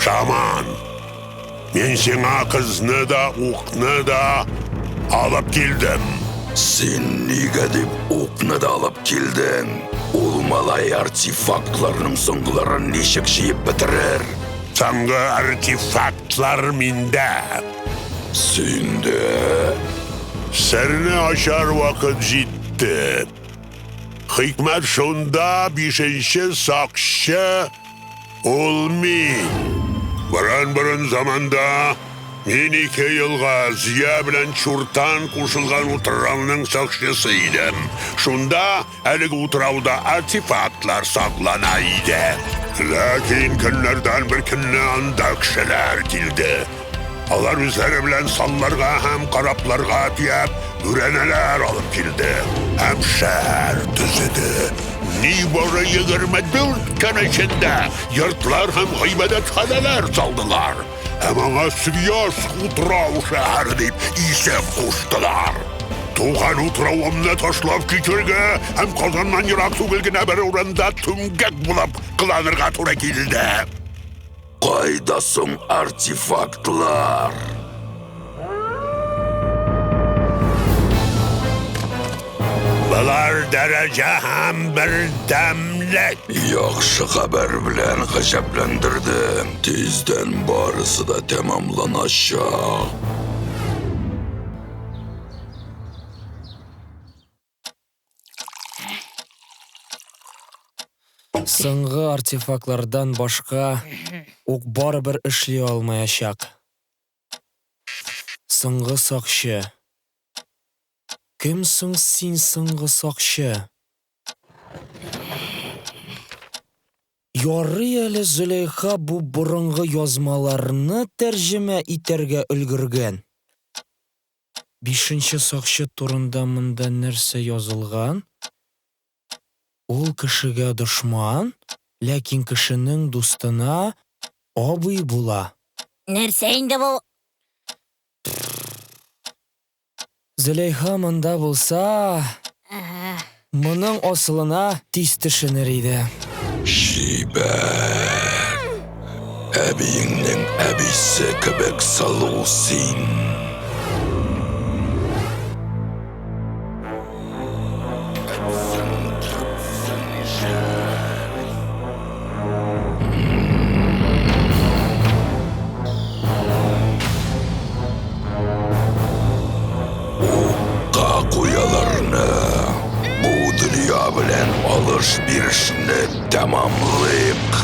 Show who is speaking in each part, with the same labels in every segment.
Speaker 1: Шаман, мин сиңа кызны да, укны да алып килдем.
Speaker 2: Син нигә дип укны да алып килдең? Ул малай артефактларның соңгыларын ничек җыеп бетерер?
Speaker 1: Соңгы артефактлар миндә.
Speaker 2: Синдә?
Speaker 1: Серне ачар вакыт җитте. Хикмәт шунда, бишенче сакчы ул мин. Борын-борын заманда мин ике елга Зөя белән Чуртан кушылган утрауның сакчысы идем. Шунда әлеге утрауда артефактлар саклана иде. Ләкин көннәрдән бер көнне анда кешеләр килде. Алар үзләре белән салларга һәм корабларга төяп, бүрәнәләр алып килде һәм шәһәр төзеде. Нибары 24 көн эчендә йортлар һәм гыйбадәтханәләр салдылар. Һәм аңа Свияжск утрау шәһәре дип исем куштылар. Туган утравымны ташлап китергә һәм Казаннан ерак түгел генә бер урында түмгәк булып кыланырга туры килде.
Speaker 2: Кайда соң артефактлар?
Speaker 1: Болар дәрәҗә һәм бердәмлек.
Speaker 2: Яхшы хәбәр белән гаҗәпләндердең. Тиздән барысы да тәмамланачак.
Speaker 3: Соңгы артефактлардан башка ук барыбер эшли алмаячак. Соңгы сакчы. Кем соң син, соңгы сакчы? Ярый әле Зөләйха бу борынгы язмаларны тәрҗемә итәргә өлгергән. Бишенче сакчы турында монда нәрсә язылган? Ул кешегә дошман, ләкин кешенең дустына абый була.
Speaker 4: Нәрсә инде бу?
Speaker 3: Зөләйха монда булса, моның асылына тиз төшенер иде.
Speaker 2: Чибәр! Әбиеңнең әбисе кебек сылу син. Укка куяларны. Бу дөнья белән алыш-бирешне тәмамлыйк.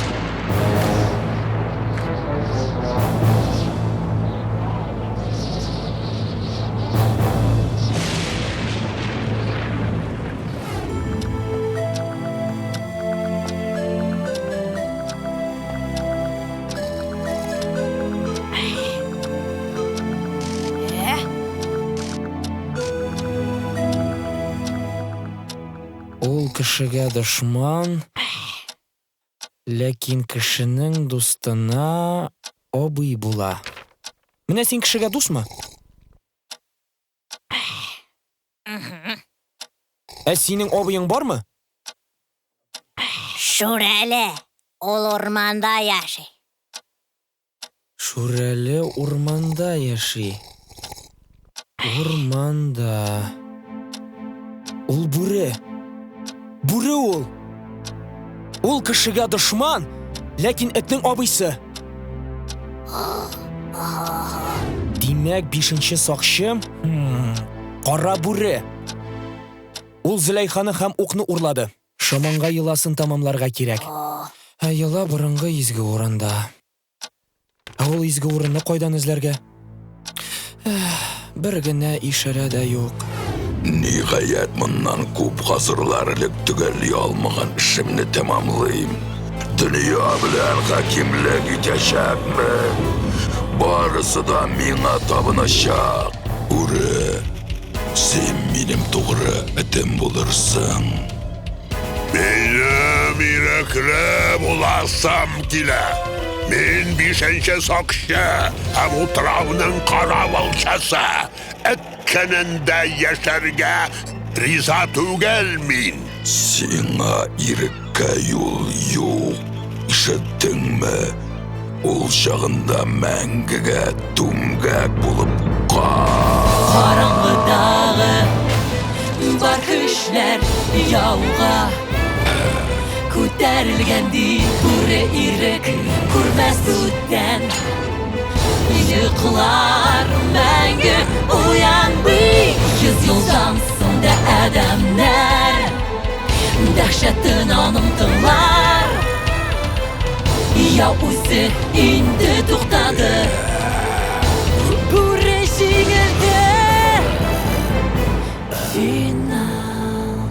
Speaker 3: Ул кешегә дошман, ләкин кешенең дустына абый була. Менә син кешегә дусмы? Ә синең абыең бармы?
Speaker 4: Шүрәле, ул урманда яши.
Speaker 3: Шүрәле урманда яши. Урманда. Ул бүре. Бүре ул. Ул кешегә дошман, ләкин этнең абыйсы. Димәк, бишенче сакчы, кара бүре. Ул Зөләйханы һәм укны урлады. Шаманга йоласын тәмамларга кирәк. Ә йола борынгы изге урында. Ә ул изге урынны кайдан эзләргә? Бер генә ишарә дә юк.
Speaker 2: Ниһаять, моннан күп гасырлар элек төгәлли алмаган эшемне тәмамлыйм. Дөнья белән хакимлек итәчәкмен. Барысы да миңа табыначак. Бүре, син минем тугры этем булырсың.
Speaker 1: Минем ирекле буласым килә. Мин бишенче сакчы һәм утрауның каравылчысы. Эт көнендә яшәргә риза түгел мин.
Speaker 2: Сиңа иреккә юл юк, ишеттеңме? Ул чагында мәңгегә түмгәк булып кал.
Speaker 5: Караңгыдагы бар көчләр яуга Күтәрелгән ди бүре ирек күрмәс бүтән. Йоклар мәңге уянмый. Йөз елдан соң да адәмнәр Дәһшәтен аның тыңлар. Яу үзе инде туктады. Бүре җиңелде. Финал.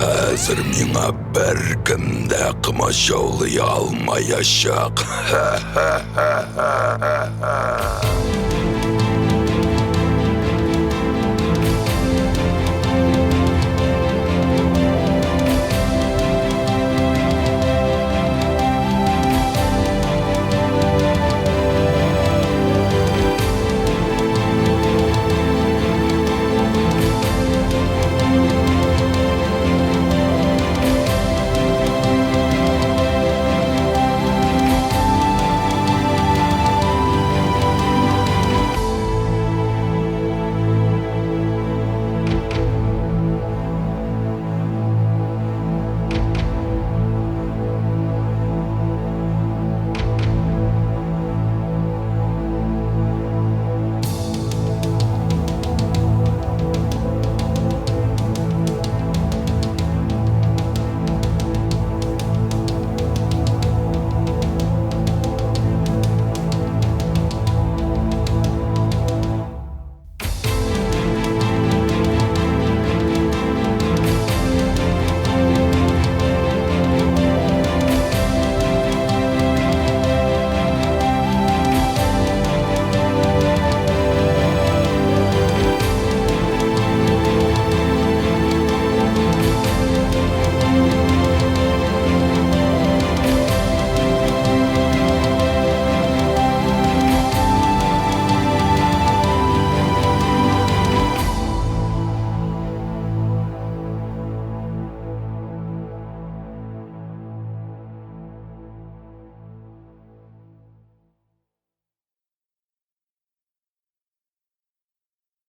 Speaker 2: Хәзер миңа беркем дә комачаулый алмаячак.